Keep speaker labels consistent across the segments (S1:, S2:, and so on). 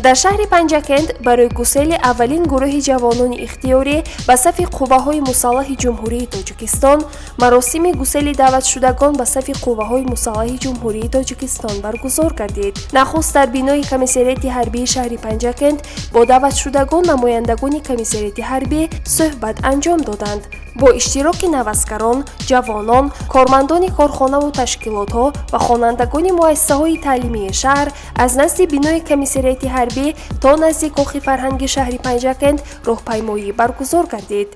S1: Дар шаҳри Панҷакент барои гусели аввалин гурӯҳи ҷавонони ихтиёрӣ ба сафи қувваҳои мусаллаҳи Ҷумҳурии Тоҷикистон маросими гусели даъватшудагон ба сафи қувваҳои мусаллаҳи Ҷумҳурии Тоҷикистон баргузор гардид. Нахуст дар бинои комиссариати ҳарбии шаҳри Панҷакент бо даъватшудагон намояндагони комиссариати ҳарбӣ суҳбат анҷом доданд. Бо иштироки наваскарон, ҷавонон, кормандони корхонаву ташкилотҳо ва хонандагони муассисаҳои таълимии шаҳр аз назди бинои комиссариати ҳарбӣ то назди кохи фарҳанги шаҳри Панҷакент роҳпаймоӣ баргузор гардид.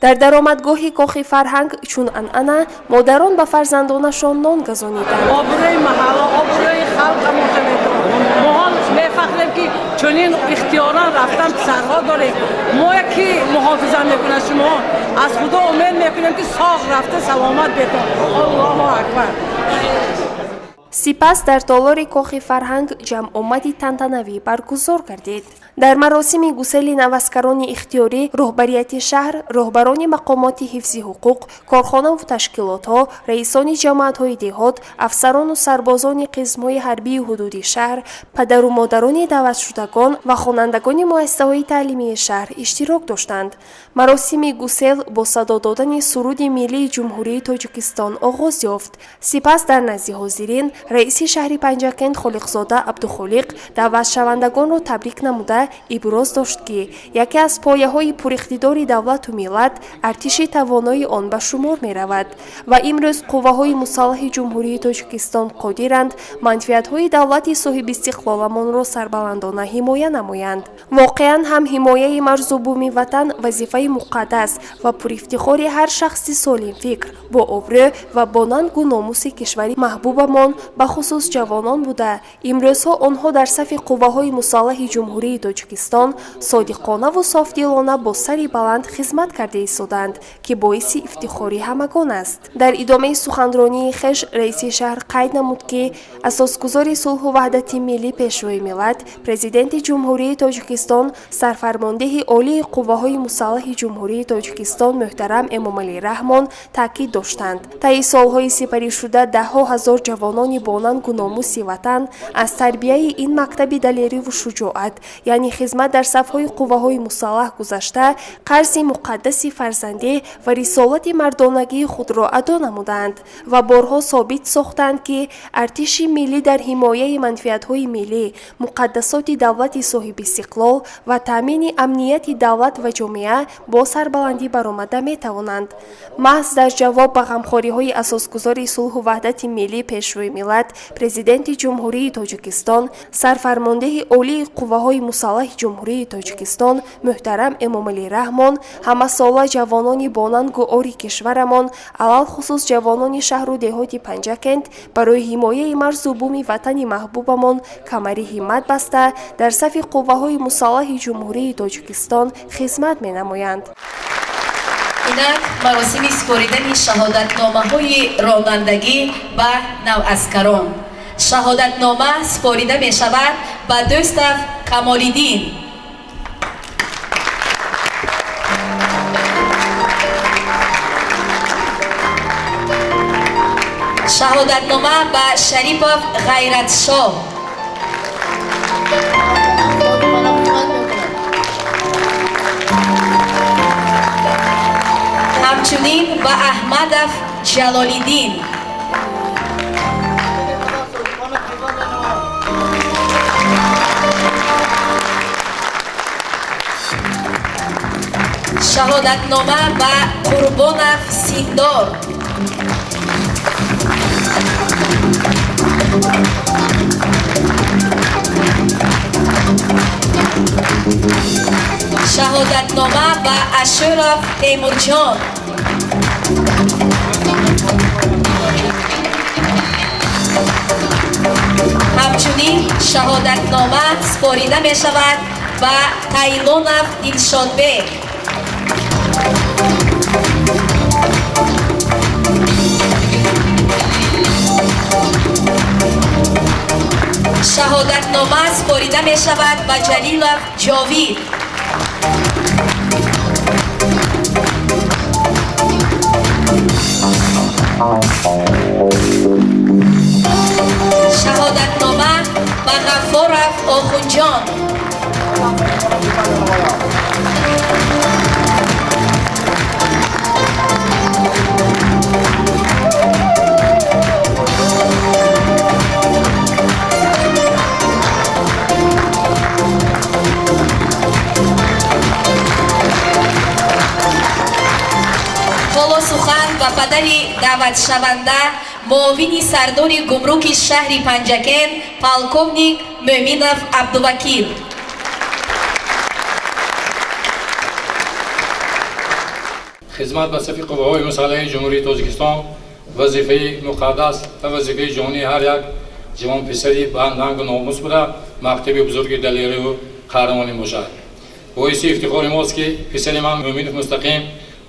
S1: Дар даромадгоҳи кохи фарҳанг чун анъана модарон ба фарзандонашон нон газониданд.
S2: Обрӯи маҳалла, обрӯи халқа мошаведон. Мо ҳол мефахрем, ки чунин ихтиёрон рафтан писарҳо дорем. Мо ки муҳофизат мекунад шумо, аз Худо умед мекунем, ки соғ рафта саломат бетон. Аллоҳу акбар.
S1: Сипас дар толори кохи фарҳанг ҷамъомади тантанавӣ баргузор гардид. Дар маросими гусели наваскарони ихтиёрӣ роҳбарияти шаҳр, роҳбарони мақомоти ҳифзи ҳуқуқ, корхонаву ташкилотҳо, раисони ҷамоатҳои деҳот, афсарону сарбозони қисмҳои ҳарбии ҳудуди шаҳр, падару модарони даъватшудагон ва хонандагони муассисаҳои таълимии шаҳр иштирок доштанд. Маросими гусел бо садо додани суруди миллии Ҷумҳурии Тоҷикистон оғоз ёфт. Сипас дар назди ҳозирин раиси шаҳри Панҷакент Холиқзода Абдухолиқ даъватшавандагонро табрик намуда иброз дошт, ки яке аз пояҳои пуриқтидори давлату миллат артиши тавонои он ба шумор меравад ва имрӯз қувваҳои мусаллаҳи Ҷумҳурии Тоҷикистон қодиранд манфиатҳои давлати соҳибистиқлоламонро сарбаландона ҳимоя намоянд. Воқеан ҳам ҳимояи марзу буми ватан вазифаи муқаддас ва пурифтихори ҳар шахси солимфикр, бо обрӯ ва бо нангу номуси кишвари маҳбубамон, бахусус ҷавонон буда, имрӯзҳо онҳо дар сафи қувваҳои мусаллаҳи Ҷумҳурии Тоҷикистон содиқонаву софдилона бо сари баланд хизмат карда истоданд, ки боиси ифтихори ҳамагон аст. Дар идомаи суханронии хеш раиси шаҳр қайд намуд, ки асосгузори сулҳу ваҳдати миллӣ, Пешвои миллат, Президенти Ҷумҳурии Тоҷикистон, Сарфармондеҳи Олии Қувваҳои Мусаллаҳи Ҷумҳурии Тоҷикистон муҳтарам Эмомалӣ Раҳмон таъкид доштанд: таи солҳои сипаришуда даҳҳо ҳазор ҷавонони бонангу номуси ватан аз тарбияи ин мактаби далериву шуҷоат, яъне хизмат дар сафҳои қувваҳои мусаллаҳ гузашта, қарзи муқаддаси фарзандӣ ва рисолати мардонагии худро адо намуданд ва борҳо собит сохтанд, ки артиши миллӣ дар ҳимояи манфиатҳои миллӣ, муқаддасоти давлати соҳибистиқлол ва таъмини амнияти давлат ва ҷомеа бо сарбаландӣ баромада метавонанд. Маҳз дар ҷавоб ба ғамхориҳои асосгузори сулҳу ваҳдати миллӣ, Пешвои миллат, Президенти Ҷумҳурии Тоҷикистон, Сарфармондеҳи Олии Қувваҳои Мусаллаҳи Ҷумҳурии Тоҷикистон муҳтарам Эмомалӣ Раҳмон ҳамасола ҷавонони бонангу ори кишварамон, алалхусус ҷавонони шаҳру деҳоти Панҷакент барои ҳимояи марзу буми ватани маҳбубамон камари ҳиммат баста, дар сафи қувваҳои мусаллаҳи Ҷумҳурии Тоҷикистон хизмат менамоянд.
S3: Инак маросими супоридани шаҳодатномаҳои ронандагӣ ба наваскарон. Шаҳодатнома супорида мешавад ба Дӯстав Камолиддин. Шаҳодатнома ба Шарипов Ғайратшоҳ. Ҳамчунин ба Аҳмадов Ҷалолиддин. Шаҳодатнома ба Қурбонов Синдор. Шаҳодатнома ба Ашуров Темурҷон. Ҳамчунин шаҳодатнома супорида мешавад ба Тайлонов Дилшодбек. Шаҳодатнома супорида мешавад ба Ҷалилов Ҷовид. Шаҳодатнома ба Ғаффоров Охунҷон. Ҳоло сухан ба падари даъватшаванда, муовини сардори гумруки шаҳри Панҷакент, полковник Мӯминов Абдувакил.
S4: Хизмат ба сафи қувваҳои мусаллаҳи Ҷумҳурии Тоҷикистон вазифаи муқаддас ва вазифаи ҷонии ҳар як ҷавонписари ба нангу номус буда, мактаби бузурги далерию қаҳрамонӣ бошад. Боиси ифтихори мост, ки писари ман Мӯминов Мустақим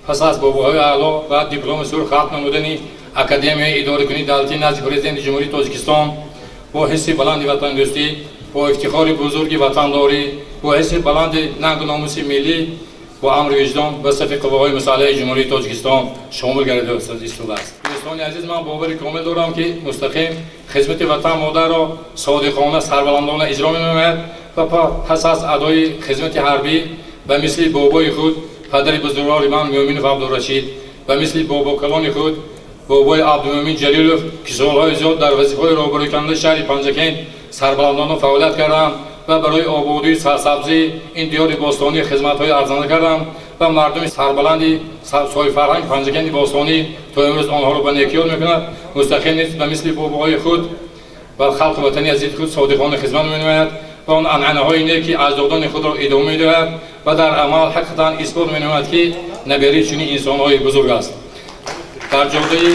S4: пас аз бобоҳои аъло ва дипломи сурх хатм намудани Академияи идоракунии давлатии назди Президенти Ҷумҳурии Тоҷикистон бо ҳисси баланди ватандӯстӣ, бо ифтихори бузурги ватандорӣ, бо ҳисси баланди нангу номуси миллӣ, бо амри виҷдон ба сафи қувваҳои мусаллаҳи Ҷумҳурии Тоҷикистон шомил гардида истодааст. Дӯстони азиз, ман бовари комил дорам, ки Мустақим хизмати ватан модарро содиқона, сарбаландона иҷро менамояд ва пас аз адои хизмати ҳарбӣ ба мисли бобои худ, падари бузургвори ман Мӯминов Абдурашид, ба мисли бобокалони худ, бобои Абдумӯмин Ҷалилов, ки солҳои зиёд дар вазифаҳои роҳбарикунандаи шаҳри Панҷакент сарбаландона фаъолият карданд ва барои ободию сарсабзии ин диёри бостонӣ хизматҳои арзанда карданд ва мардуми сарбаланди соҳибфарҳанги Панҷакенти бостонӣ то имрӯз онҳоро ба некӣ ёд мекунад, Мустақим низ ба мисли бобоҳои худ ба халқи ватани азизи худ содиқона хизмат менамояд ва он анъанаҳои неки аҷдодони худро идома медиҳад ва дар амал ҳақиқатан исбот менамояд, ки набераи чунин инсонҳои бузург аст. Дар ҷодаи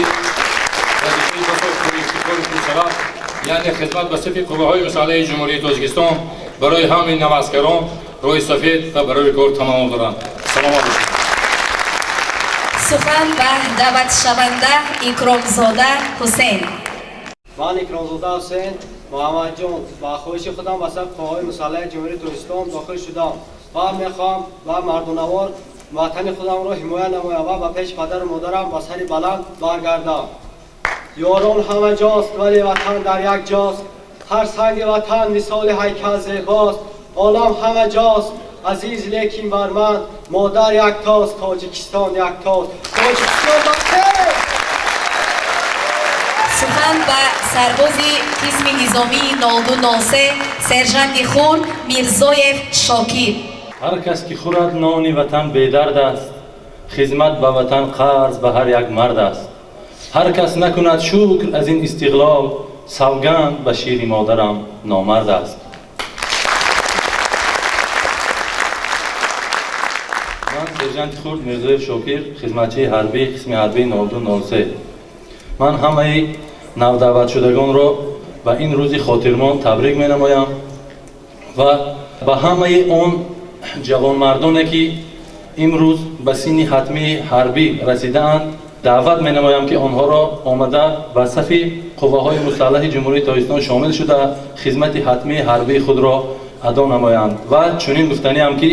S4: вазифаи басо пурафтихору пуршараф, яъне хизмат ба сафи қувваҳои мусаллаҳи Ҷумҳурии Тоҷикистон, барои ҳамаи наваскарон роҳи сафед ва барои кор таманно дорам. Салом алайкум.
S3: Сухан ба даъватшаванда Икромзода Ҳусейн.
S5: Ман Икромзода Ҳусейн Муҳаммадҷон ба хоҳиши худам ба сафи қувваҳои мусаллаҳи Ҷумҳурии Тоҷикистон дохил шудам ва мехоҳам ва мардонавор ватани худамро ҳимоя намоям ва ба пеши падару модарам ба сари баланд баргардам. Ёрон ҳама ҷост, вале ватан дар як ҷост. Ҳар санги ватан мисоли ҳайкал зебост. Олам ҳама ҷост азиз, лекин бар ман модар яктост, Тоҷикистон яктост. Тоҷикистон бахайр!
S3: Сухан ба сарбози қисми низомии 0203, сержанти хурд Мирзоев Шокир.
S6: Ҳар кас ки хӯрад нони ватан бедард аст, хизмат ба ватан қарз ба ҳар як мард аст. Ҳар кас накунад шукр аз ин истиқлол, савганд ба шири модарам номард аст. Ман сержанти хурд Мирзоев Шокир, хизматчии ҳарбии қисми ҳарбии 0203. Ман ҳамаи навдаъватшудагонро ба ин рӯзи хотирмон табрик менамоям ва ба ҳамаи он ҷавонмардоне, ки имрӯз ба синни ҳатмии ҳарбӣ расидаанд, даъват менамоям, ки онҳоро омада ба сафи қувваҳои мусаллаҳи Ҷумҳурии Тоҷикистон шомил шуда, хизмати ҳатмии ҳарбии худро адо намоянд. Ва чунин гуфтаниам, ки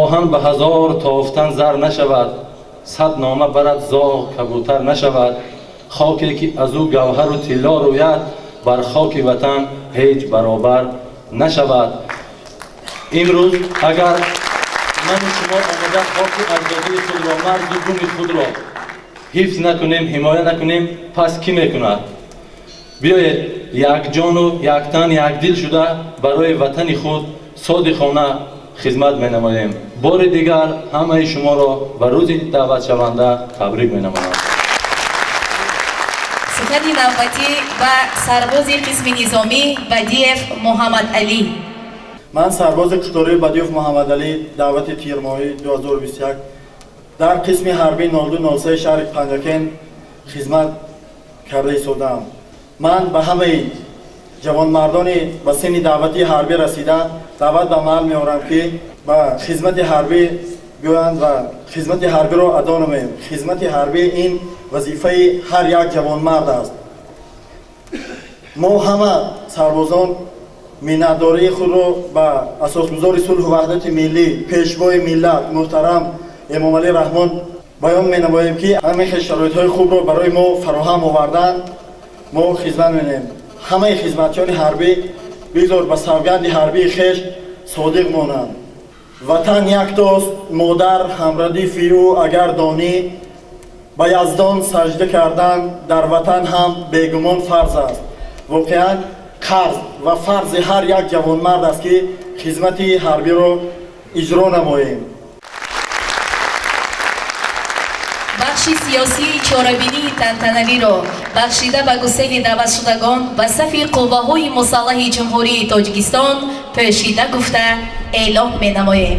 S6: оҳан ба ҳазор тофтан зар нашавад, сад нома барад зоғ кабутар нашавад. Хоке ки аз ӯ гавҳару тилло рӯяд, бар хоки ватан ҳеҷ баробар нашавад. Имрӯз агар ману шумо омада хоки аҷдодии худро, марзу буми худро ҳифз накунем, ҳимоя накунем, пас кӣ мекунад? Биёед якҷону яктан, якдил шуда барои ватани худ содиқона хизмат менамоем. Бори дигар ҳамаи шуморо ба рӯзи даъватшаванда табрик менамоям.
S3: Сухани навбатӣ ба сарбози қисми низомӣ Бадиев Муҳаммадалӣ.
S7: Ман сарбози қатории Бадиев Муҳаммадалӣ, даъвати тирмоҳи 2021 дар қисми ҳарбии 0203 шаҳри Панҷакент хизмат карда истодаам. Ман ба ҳамаи ҷавонмардони ба синни даъвати ҳарбӣ расида даъват ба амал меорам, ки ба хизмати ҳарбӣ биёянд ва хизмати ҳарбиро адо намоем. Хизмати ҳарбӣ ин вазифаи ҳар як ҷавонмард аст. Мо ҳама сарбозон миннатдории худро ба асосгузори сулҳу ваҳдати миллӣ, пешвои миллат муҳтарам Эмомалӣ Раҳмон баён менамоем, ки ҳамин хел шароитҳои хубро барои мо фароҳам оварданд. Мо хизмат менамоем. Ҳамаи хизматчиёни ҳарбӣ бигзор ба савганди ҳарбии хеш содиқ монанд. Ватан яктост, модар ҳамрадифи ӯ агар донӣ, ба яздон сажда кардан дар ватан ҳам бегумон фарз аст. Воқеан қарз ва фарзи ҳар як ҷавонмард аст, ки хизмати ҳарбиро иҷро намоем.
S3: Бахши сиёсии чорабинии тантанавиро бахшида ба гусели даъватшудагон ба сафи қувваҳои мусаллаҳи Ҷумҳурии Тоҷикистон пӯшида гуфта эълон менамоем.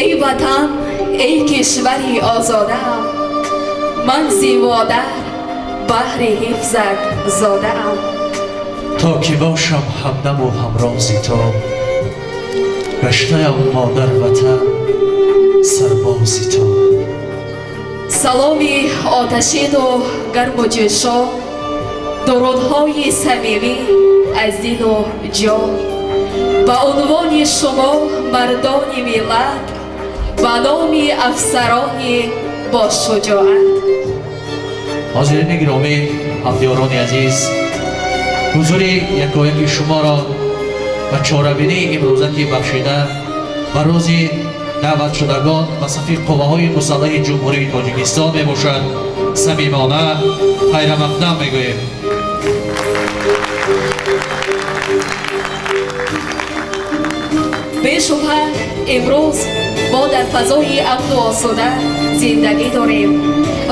S3: Эй ватан, эй кишвари озодаам, ман зи модар баҳри ҳифзат зодаам.
S8: То ки бошам ҳамдаму ҳамрози ту, гаштаям модар ватан сарбози ту.
S3: Саломи оташину гарму ҷӯшо, дурудҳои самимӣ аз дилу ҷон ба унвони шумо мардони миллат, ба номи афсарони бошуҷоат.
S8: Ҳозирини гиромӣ, ҳамдиёрони азиз, ҳузури якояки шуморо ба чорабинии имрӯза, ки бахшида ба рӯзи даъватшудагон ба сафи қувваҳои мусаллаҳи Ҷумҳурии Тоҷикистон мебошад, самимона хайрамақдам мегӯем.
S3: Бешубҳа имрӯз мо дар фазои амну осуда зиндагӣ дорем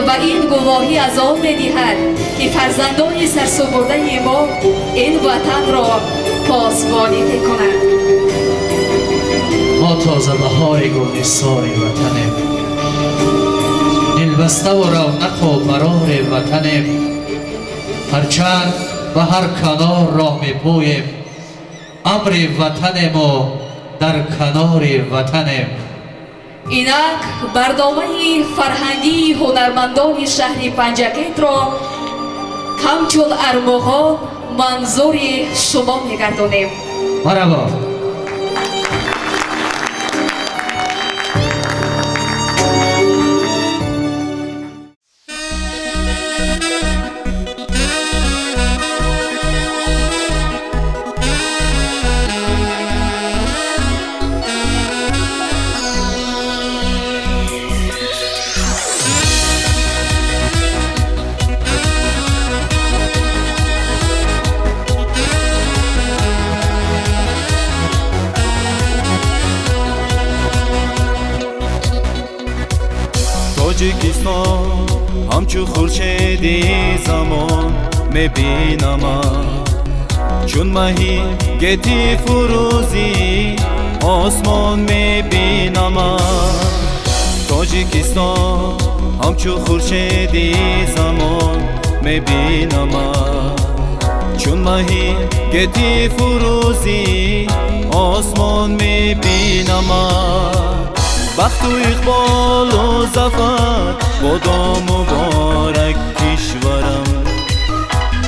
S3: ва ин гувоҳӣ аз он медиҳад, ки фарзандони сарсупурдаи мо ин ватанро посбонӣ мекунанд.
S8: Мо тозабаҳори гулнисори ватанем, дил Дилбаставу равнақу барори ватанем, ҳарчанд ба ҳар канор роҳ мепӯем, амри ватанему дар канори ватанем.
S3: Инак барномаи фарҳангии ҳунармандони шаҳри Панҷакентро ҳамчун армуғон манзури шумо мегардонем.
S8: Марҳабо.
S9: Тоҷикистон ҳамчу хуршеди замон мебинамад, чун маҳи гети фурӯзи осмон мебинамад. Тоҷикистон ҳамчу хуршеди замон мебинамад, чун маҳи гети фурӯзи осмон мебинамад. Бахту иқболу зафар бодо муборак кишварам,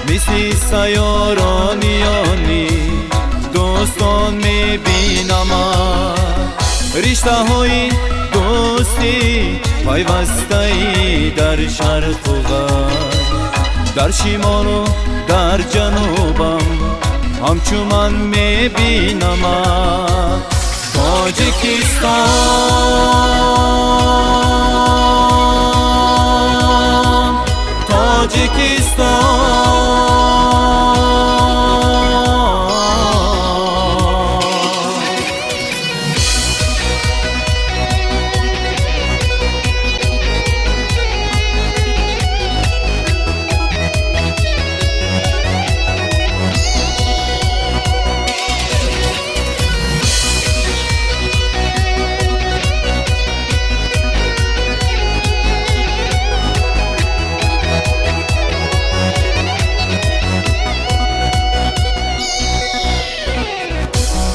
S9: мисли сайёрониёни дӯстон мебинамад. Риштаҳои дӯстӣ пайвастаи дар шарқу ғарб, дар шимолу дар ҷанубам ҳамчу ман мебинамад. Тоҷикистон, Тоҷикистон.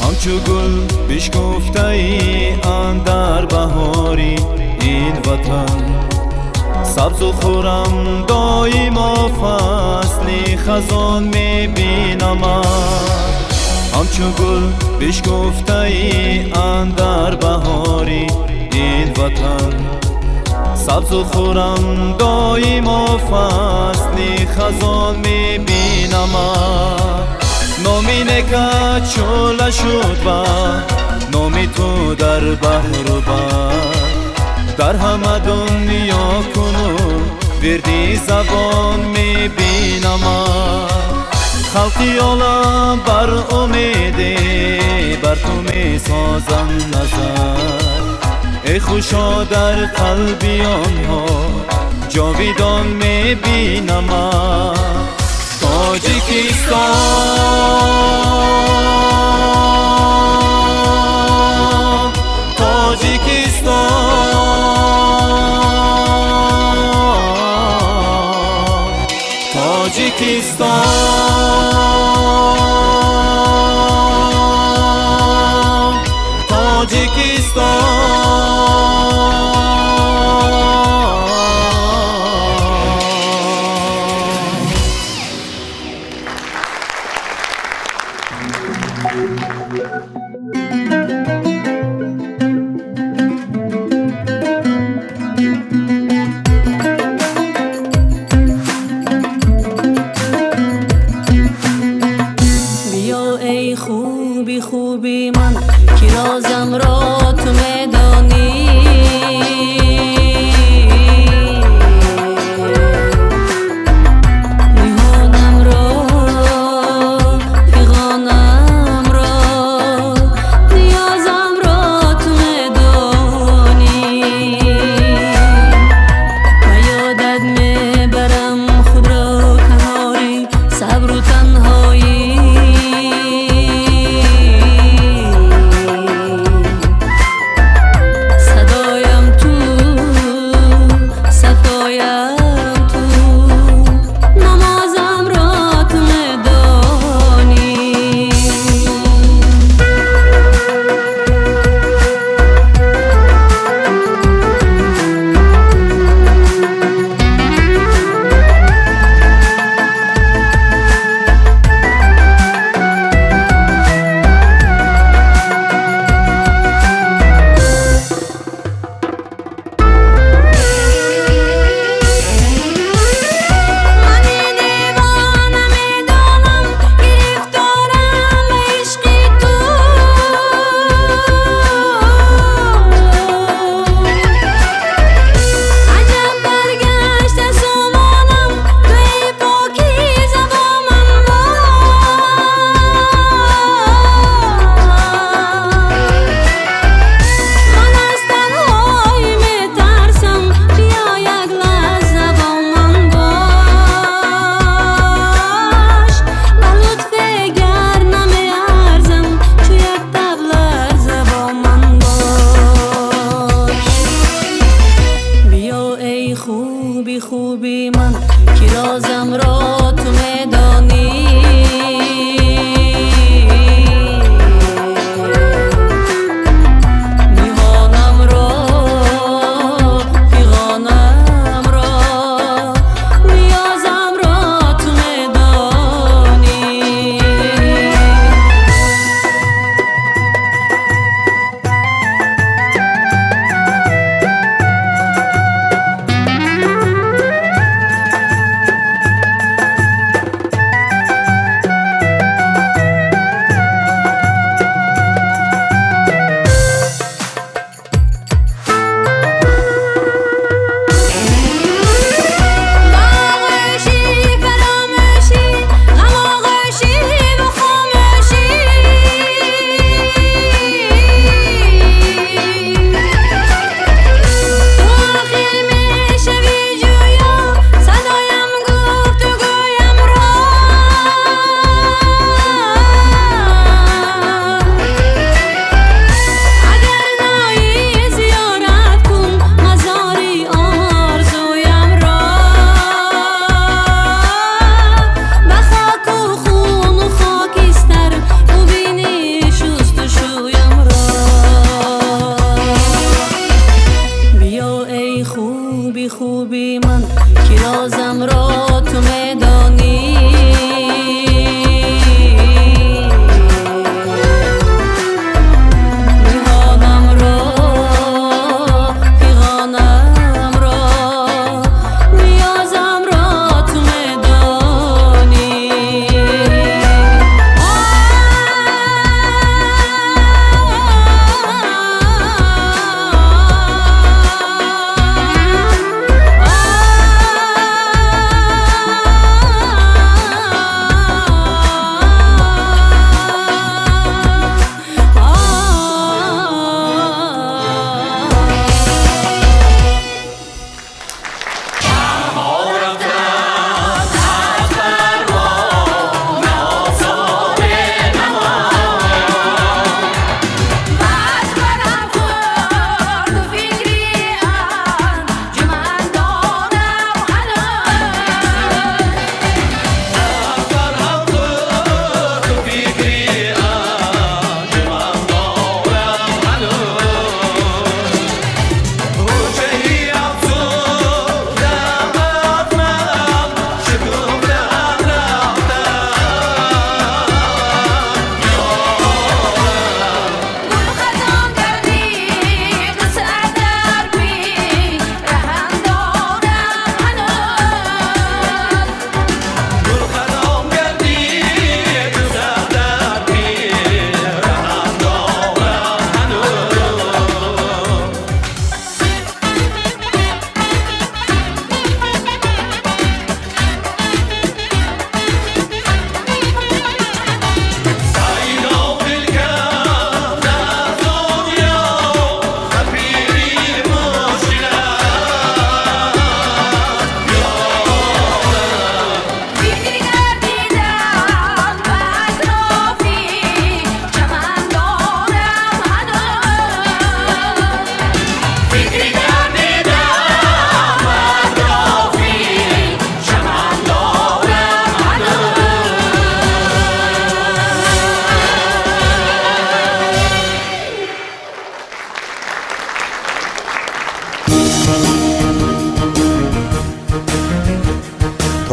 S9: Ҳамчу гул бишкуфтаи андар баҳори ин ватан, сабзу хуррам доимо фасли хазон мебинамад. Ҳамчу гул бишкуфтаи андар баҳори ин ватан, сабзу хуррам доимо фасли хазон мебинамад. Номи некат шӯъла шуд ва номи ту дар баҳру бар, дар ҳама дунё кунун вирди забон мебинамад. Халқи олам бар умеде бар ту месозам назар, эй хушо дар қалби онҳо ҷовидон мебинамад. Тоҷикистон, Тоҷикистон, Тоҷикистон, Тоҷикистон.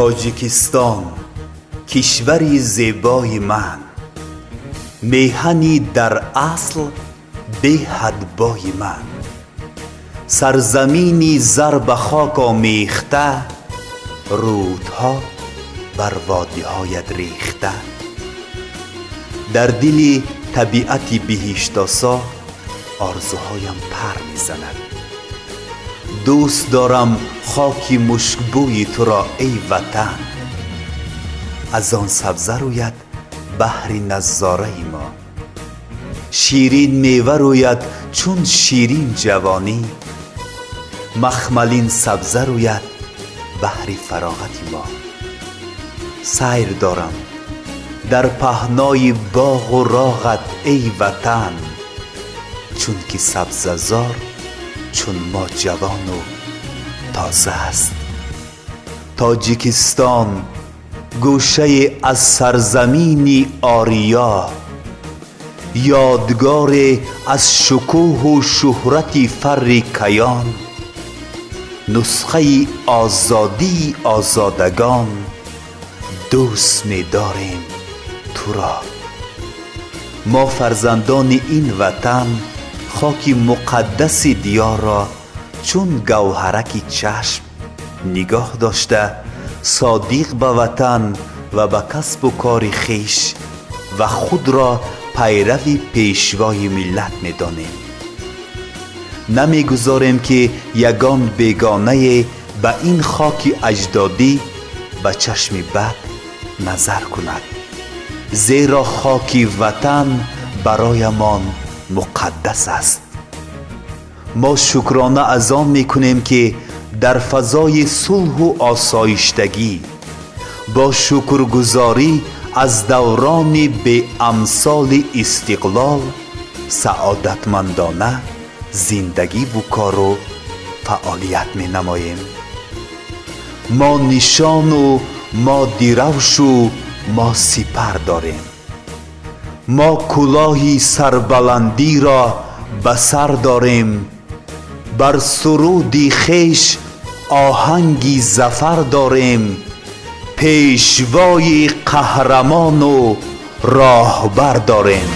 S10: Тоҷикистон, кишвари зебои ман, меҳани дар асл беҳад бои ман, сарзамини зар ба хок омехта, рӯдҳо бар водиҳоят рехта. Дар дили табиати биҳиштосо орзуҳоям пар мезанад. Дӯст дорам хоки мушкбӯи туро, эй ватан. Аз он сабза рӯяд баҳри назораи мо, ширин мева рӯяд чун ширин ҷавонӣ, махмалин сабза рӯяд баҳри фароғати мо. Сайр дорам дар паҳнои боғу роғат, эй ватан, чунки сабзазор чун мо ҷавону тоза аст. Тоҷикистон, гӯшае аз сарзамини Ориё, ёдгоре аз шукӯҳу шӯҳрати фарри Каён, нусхаи озодии озодагон, дӯст медорем туро. Мо фарзандони ин ватан хоки муқаддаси диёрро чун гавҳараки чашм нигоҳ дошта, содиқ ба ватан ва ба касбу кори хеш ва худро пайрави пешвои миллат медонем. Намегузорем, ки ягон бегонае ба ин хоки аҷдодӣ ба чашми бад назар кунад, зеро хоки ватан бароямон муқаддас аст. Мо шукрона аз он мекунем, ки дар фазои сулҳу осоиштагӣ бо шукргузорӣ аз даврони беамсоли истиқлол саодатмандона зиндагиву кору фаъолият менамоем. Мо нишону мо диравшу мо сипар дорем. Мо кӯлоҳи сарбаландиро ба сар дорем, бар суруди хеш оҳанги зафар дорем, пешвои қаҳрамону роҳбар дорем.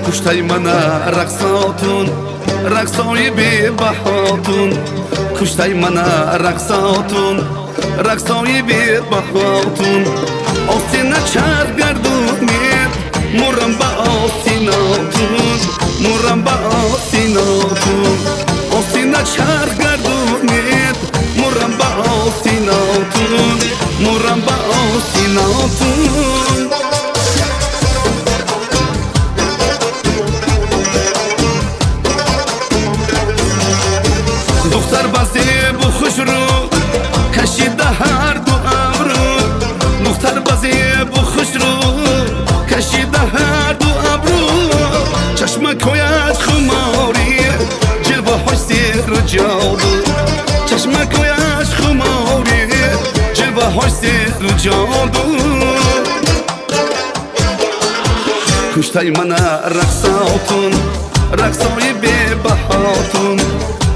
S11: Куштаи мана рақсотун, рақсои бебаҳотун. Куштаи мана рақсотун, рақсои бебаҳотун. Остина чарх гардонед, мурам ба остинотун, мурам ба остинотун. Остина чарх гардонед, мурам ба остинотун, мурам ба остинотун. Духтар ба зебу хушрӯ кашида ҳар ду абрӯ. Духтар ба зебу хушрӯ кашида ҳар ду абрӯ. Чашмакояш хуморӣ, ҷилваҳош сеҳру ҷоду. Чашмакояш хуморӣ, ҷилваҳош сеҳру ҷоду. Куштаи мана рақсотун, рақсои бебаҳотун.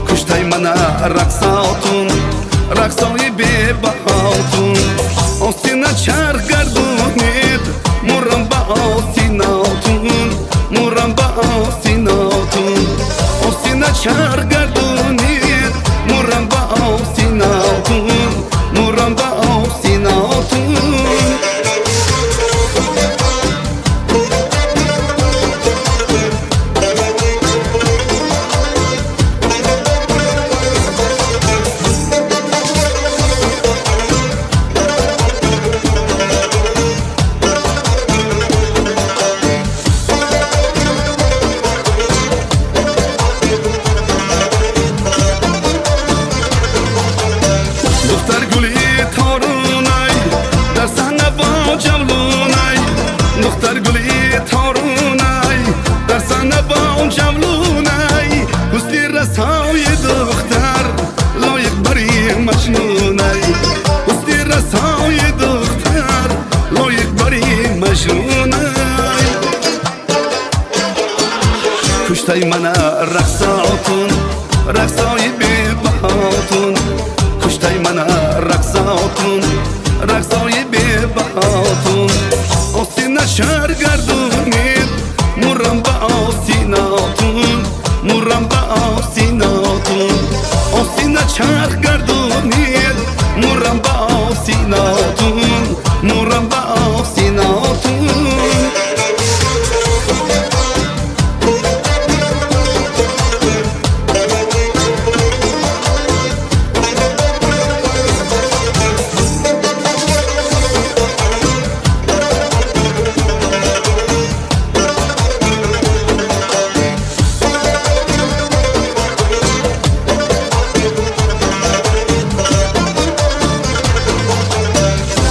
S11: Куштаи мана рақсотун, рақсои бебаҳотун. Остина чарх гардонед, мурам ба остинотун, мурам ба остинотун. Остина чарх гардонед, мурам ба остинотун, мурам ба остинотун. Куштаи мана рақсотун, рақсои бебаҳотун. Куштаи мана рақсотун, рақсои бебаҳотун. Остина чарх гардонед, мурам ба остинотун, мурам ба остинотун. Остина чарх гардонед, мурам ба остинотун, мурам ба остинотун.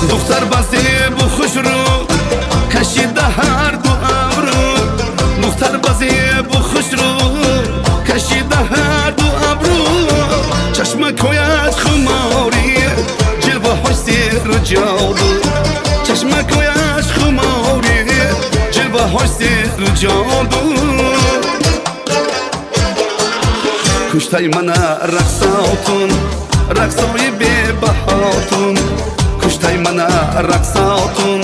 S11: Духтар ба зебу хушрӯ кашида ҳар ду абрӯ. Духтар ба зебу хушрӯ кашида ҳар ду абрӯ. Чашмакояш хуморӣ, ҷилваҳош сеҳру ҷоду. Чашмакояш хуморӣ, ҷилваҳош сеҳру ҷоду. Куштаи мана рақсотун, рақсои бебаҳотун. Куштаи мана рақсотун,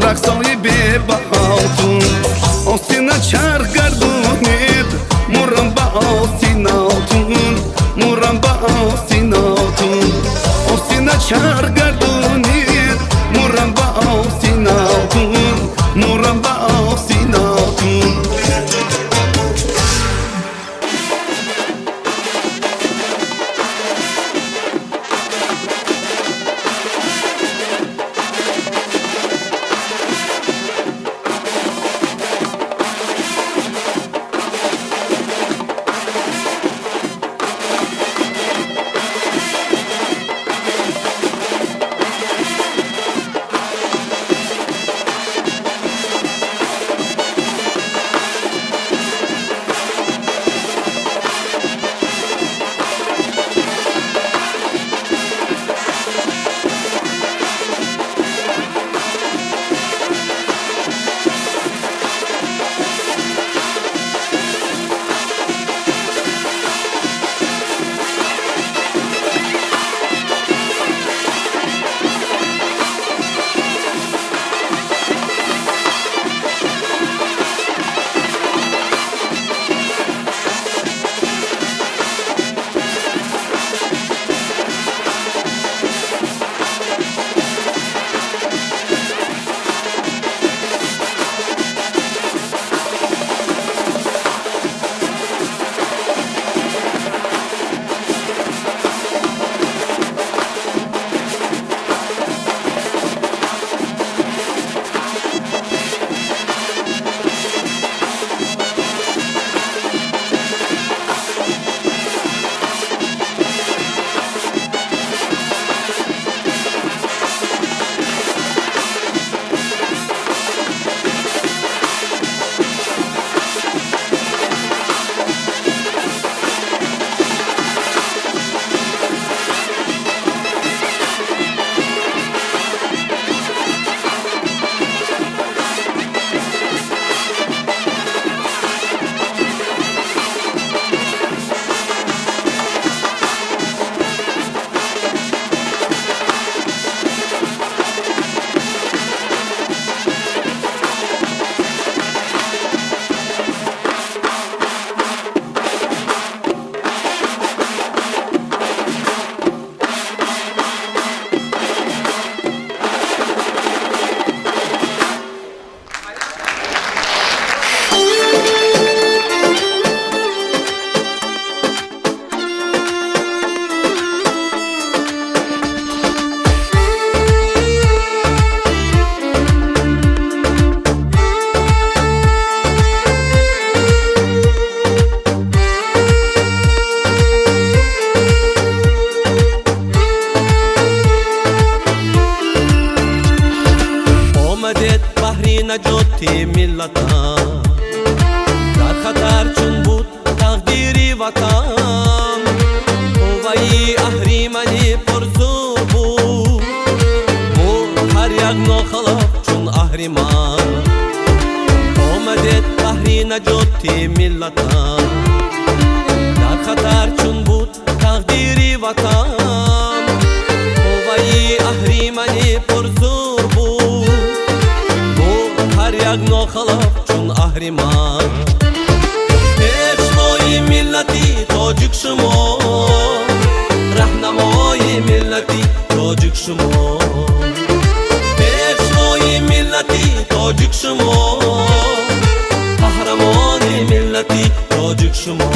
S11: рақсои бебаҳотун. Остина чарх гардонед, мурам ба остинотун, мурам ба остинотун. Остина чарх гардонед, мурам ба остинотун, мурам ба остинотун.
S12: миллатам. Дар хатар чун буд тақдири ватан, қувваи аҳриманӣ пурзӯр буд. Буд ҳар як нохалаф чун аҳриман, омадед баҳри наҷоти миллатам. Дар хатар чун буд тақдири ватан, қувваи аҳриманӣ пурзӯр буд. Буд ҳар як нохалаф чун аҳриман. Пешвои миллати тоҷик шумо, раҳнамои миллати тоҷик шумо, пешвои миллати тоҷик шумо, қаҳрамони миллати тоҷик шумо.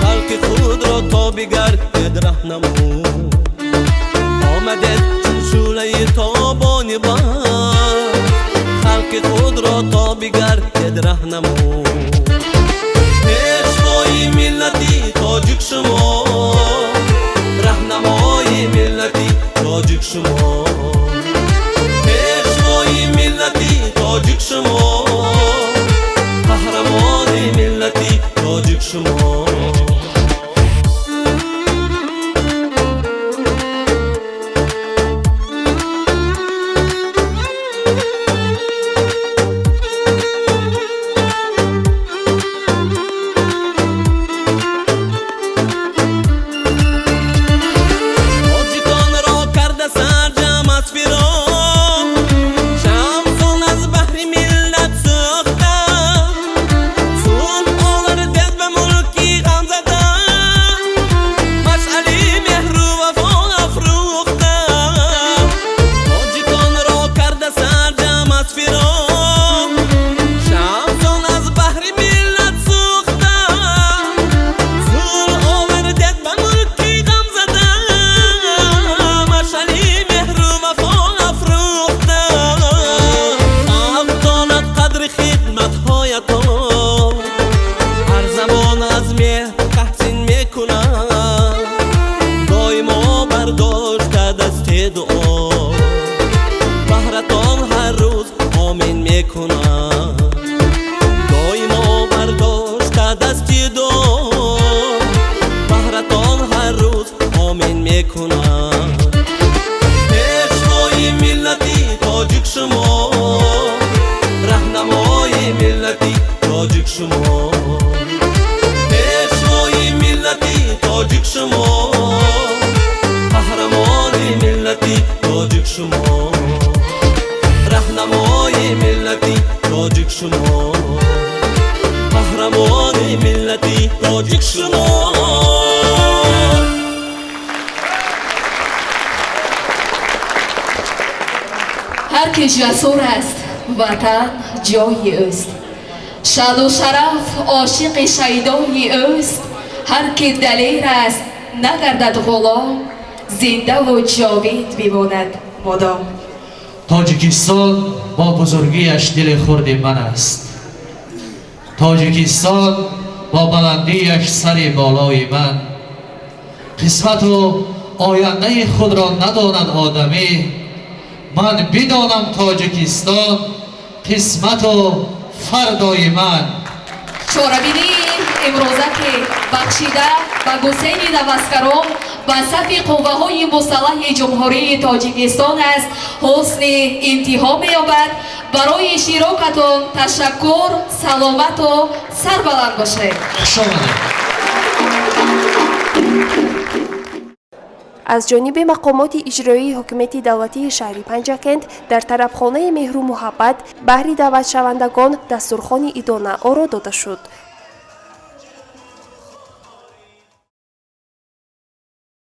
S12: Халқи худро то бигардед раҳнамо, омадед чун шӯлаи тобони бар, халқи худро то бигардед раҳнамо. Пешвои миллати тоҷик шумо, раҳнамои миллати тоҷик шумо, пешвои миллати тоҷик шумо, қаҳрамони миллати тоҷик шумо. Тоҷиконро карда сарҷам аз фироқ, шамсон аз баҳри миллат сӯхта, сулҳ овардед ба мулки ғамзада, машъали меҳру вафо афрӯхта. Тоҷиконро карда сарҷам аз фироқ, шамсон аз баҳри миллат сӯхта, сулҳ овардед ба мулки ғамзада, машъали меҳру вафо афрӯхта. Халқ донад қадри хидматҳоятон, ҳар замон аз меҳр таҳсин мекунад, доимо бардошта дасти дуо, баҳратон ҳар рӯз омин мекунад, доимо бардошта дасти дуо, баҳратон ҳар рӯз омин мекунад. Пешвои миллати тоҷик шумо, раҳнамои миллати тоҷик шумо, пешвои миллати тоҷик шумо, қаҳрамони миллати тоҷик шумо, раҳнамои миллати тоҷик шумо, қаҳрамони миллати тоҷик шумо.
S3: Ҳар ки ҷасур аст, ватан ҷои ӯст, шаъну шараф ошиқи шайдои ӯст. Ҳар ки далер аст, нагардад ғулом, зиндаву ҷовид бимонад мудом.
S8: Тоҷикистон бо бузургиаш дили хурди ман аст, Тоҷикистон бо баландиаш сари болои ман. Қисмату ояндаи худро надонад одамӣ, ман бидонам Тоҷикистон қисмату фардои ман.
S3: Чорабинии имрӯза ки бахшида ба гусели наваскарон ба сафи қувваҳои мусаллаҳи Ҷумҳурии Тоҷикистон аст, ҳусни интиҳо меёбад. Барои иштирокатон ташаккур, саломату сарбаланд бошед.
S8: Хуш омадед.
S1: Аз ҷониби мақомоти иҷроии ҳукумати давлатии шаҳри Панҷакент дар тарабхонаи меҳру муҳаббат баҳри даъватшавандагон дастурхони идона оро дода шуд.